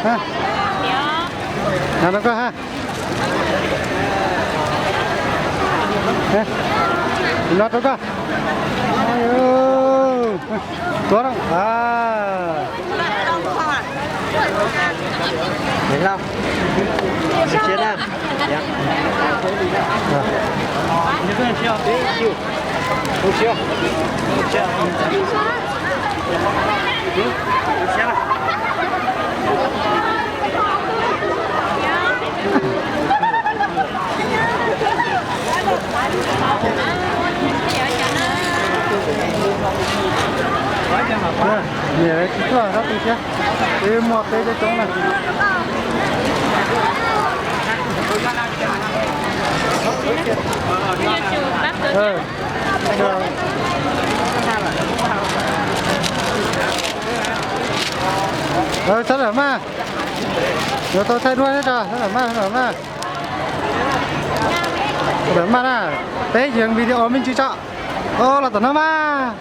Ha. No rau koj ha. Ha. No rau koj. Tuav rau. Lau. Lau. Niam tsis tuaj sab tu siab, twb muaj peb coob coob na. Sawv daws mas, yuav tau thaij duab thiab tso, sawv daws mas, sawv daws mas. Sawv daws mas na, peb yees video me ntsis tso. Los tom no mas.